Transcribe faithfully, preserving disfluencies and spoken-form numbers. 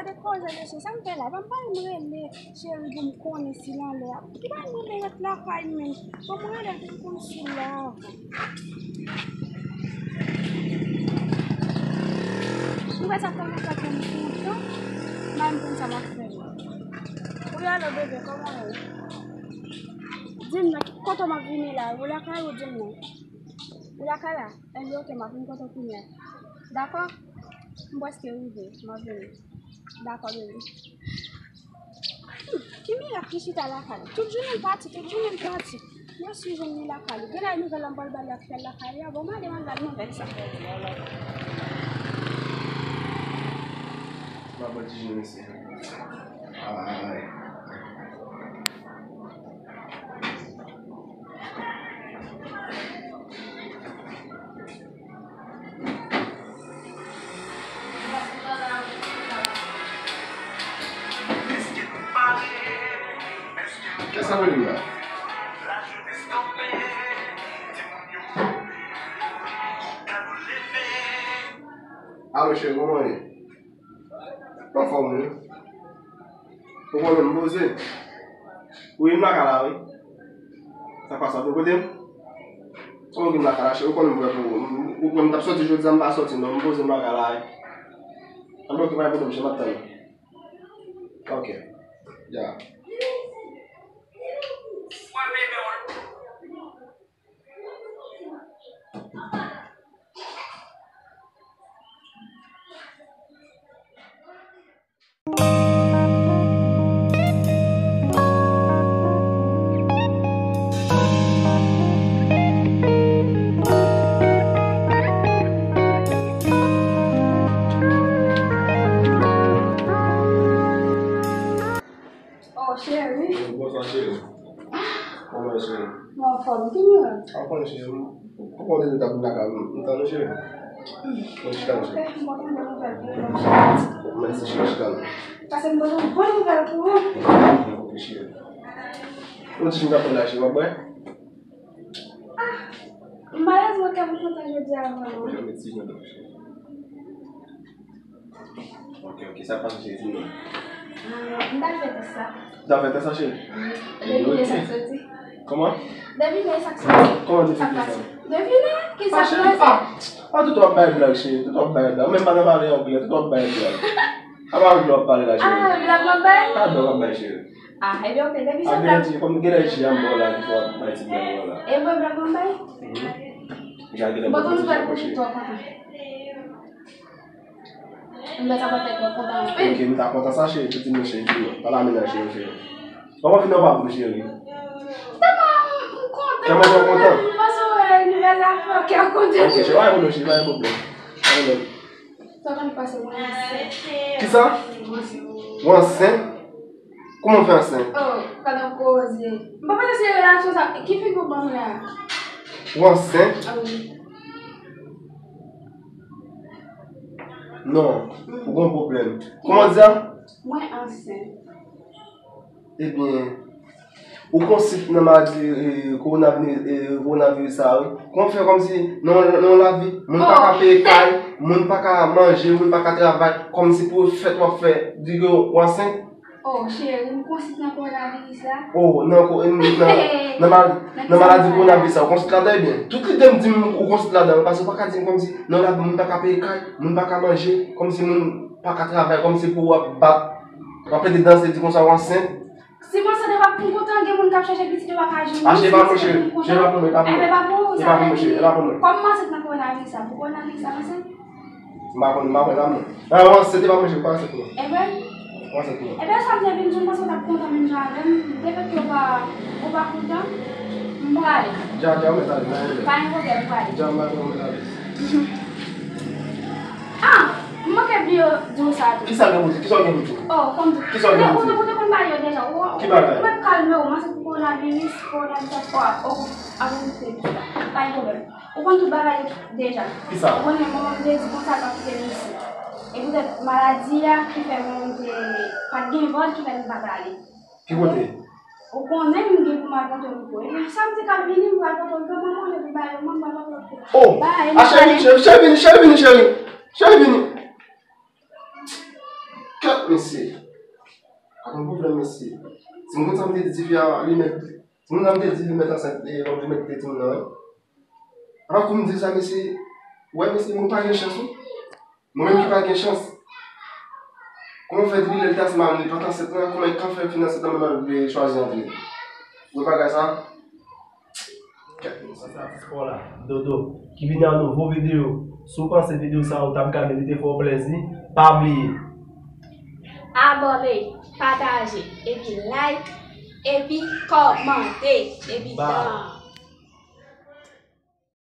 Fè koze mesye, sa m fè la? Ban m pale, m rele cheri pou m konnen si l anlè a. Ki bay m rele ret lakay menm? Ban m rele pou m konn si l la. M wè sa kòmanse ap fè m kontan. Ban m konn sa m ap fè la. Wi, alo, bebe, kòman w ye? Di m non, ki kote m ap vini la? Ou lakay ou di m non? Ou lakay la? Enben, oke, m ap vin kote w kounye a. Dakò? M prèske rive, m ap vini. Dakò, bebe. Hmm, ki mirak li chita lakay li? Tout jounen l pati, tout jounen l pati. Mwen si jwenn li lakay li. Genlè nouvèl la m pral ba li ak fè l lakay li a. Bon, m ale, m al ba l nouvèl sa. M ap ban ti jounen mesye. Ay. Kisa w ap di la? Alo, cheri, kòman w ye? Anfòm, wi. Ou konnen m poze. Wi, m lakay la, wi. Sa k pase, w ap kote m? Ou gen m lakay la, cheri, ou konnen m prè pou ou. Ou kwè m t ap soti jodi a, m pa soti, non, m poze m lakay la, wi. Anben, oke, pa gen pwoblèm, cheri, m ap tann ou. Oke. Ya. Oh, cheri. Bonswa, cheri. Kòman w ye, cheri? Mwen anfòm, ki mirak? Anfòm, cheri. Ou konnen depi w t ap vin lakay m, m tann ou, cheri. Mwen chita, cheri. Ok, m kontan de nouvèl pou ou. Mèsi, cheri, chita. Paske m pote yon bon nouvèl pou ou. Ok, cheri. Yon ti jen k ap tann la, cheri, w ap bwè? Ah, malerezman, kè m kontan jodi a, vrèman. Janm met ti jen nan, cheri. Ok, ok. Sa k pase, cheri, di m non. Ah, m t al fè tès la. Ou t al fè tès la, cheri? Wi. Devine sa k soti. Kòman? Devine sa k soti. Kòman devine sa? Devine ki sa k pase. Ah, ah, tout w ap bay blag, cheri. Tout w ap bay blag. Ou menm pa nan pale anglè, tout w ap bay blag. A pa anglè w ap pale la, cheri. Ah, blag w ap bay? Pa blag w ap bay, cheri. Ah, ebyen, ok, depi se blag. Genlè ti, kòm genlè ti jan m ba w la, ki fè w ap bay ti blag ou la. E vre blag w ap bay? Mhm. Jan genlè m kontan. Bon, nouvèl pou ou, kontan. M wè sa pral fè kè w kontan anpil. Ok, m ta kontan sa, cheri, pitit mwen cheri, pitit mwen. Pa la mennaj cheri, cheri. Kòman fè w pa pou m, cheri? Tèlman m kontan. Tèlman w kontan? M panse w wè nouvèl la fè kè w kontan. Ok, cheri, pa gen pwoblèm, cheri, pa gen pwoblèm. Pa gen pwoblèm. Sa konn pase mwen ansent. Kisa? Ou ansent? Kòman w fè ansent? Oh, pandan koze. M pa panse se relasyon sa. Ki figi w ban m la? Ou ansent? Ah wi. Non, ou gon pwoblèm. Kòman w di a? Mwen ansent. Ebyen, ou konsi nan maladi, eh, kowonavi-, eh, kowonaviris sa, wi. Kòman w fè kòmsi nan, nan yon lavi, moun pa ka peye kay, moun pa ka manje, moun pa ka travay, kòmsi pou fèt w ap fè, di ke w ansent? Oh, cheri, m konsi nan kowonaviris la. Oh, nan ko-, nan, nan mal-, nan maladi kowonaviris la, ou konsi ladan, ebyen. Tout lide m di m ou konsi ladan, paske ou pa ka di m kòmsi nan lavi moun pa ka peye kay, moun pa ka manje, kòmsi moun pa ka travay, kòmsi pou w ap bat, w ap plede danse, di konsa w ansent. Si m ansent, e pa pou m kontan, gen moun k ap chache pitit, yo pa ka jwenn. Ah, cheri, e pa pou mwen, cheri. Cheri, e pa pou mwen, e pa pou mwen. Enben, e pa pou ou, sa vle di, kòm m ansent nan kowonaviris la, pou kowonaviris la m ansent? M pa konn, m pa konn, e pa mwen. Ah, ou ansent, e pa mwen, cheri, ou pa ansent non. Enben? Ou ansent non. Enben, sa m te vin di w, m panse w t ap kontan menm jan avè m. Depi ke w pa, ou pa kontan, m prale. Dja, dja, ou mèt ale, pa gen pwoblèm. Pa gen pwoblèm, m prale. Dja, m prale, ou mèt ale. Ah! M manke bliye di w sa tou. Kisa w gen pou di? Kisa w gen pou di? Oh, fò m di. Kisa w gen pou di? Ou te, ou te konn bagay yo deja. Ou, ou mèt kalme w, m panse pou kowonaviris, kowonaviris ap, ap, ap, ap, ap, pa gen pwoblèm. Ou konn tout bagay yo deja. Kisa? Ou konnen manman m te di konsa l p ap kite m isit. E poutèt maladi a ki fè manman m te pa t gen vant ki fè nou pa t ale. Ki kote? Ou konnen m gen pou m al Pòtoriko. Epi samdi k ap vini, m pral Pòtoriko, mwen manje pou bagay yo, mwen m pral Pòtoriko. Oh! Bay, a, cheri, cheri, cheri, vini, cheri, vini, cheri. Cheri, vini. Kèt, mesye. Pa gen pwoblèm, mesye. Timoun sa m te di fi a, li mèt, timoun sa m te di li mèt ansent, e, lòm li mèt te timoun nan, wi. Apa kou m di sa, mesye, wè, mesye, mwen pa gen chans, wi. Mwen menm ki pa gen chans. Kòman fè depi lè l te asma li pa t ansent nan, kòman, kòman fè fin ansent nan, manman l vle chwazi antre? Wè bagay sa? Kèt, mesye. Sa ti spò la, Dodo, ki vini an nouvo videyo. Si w panse videyo sa ou t ap gade li te fè w plèzi, pa bliye abòne, pataje, epi like, epi kòmante, epi ba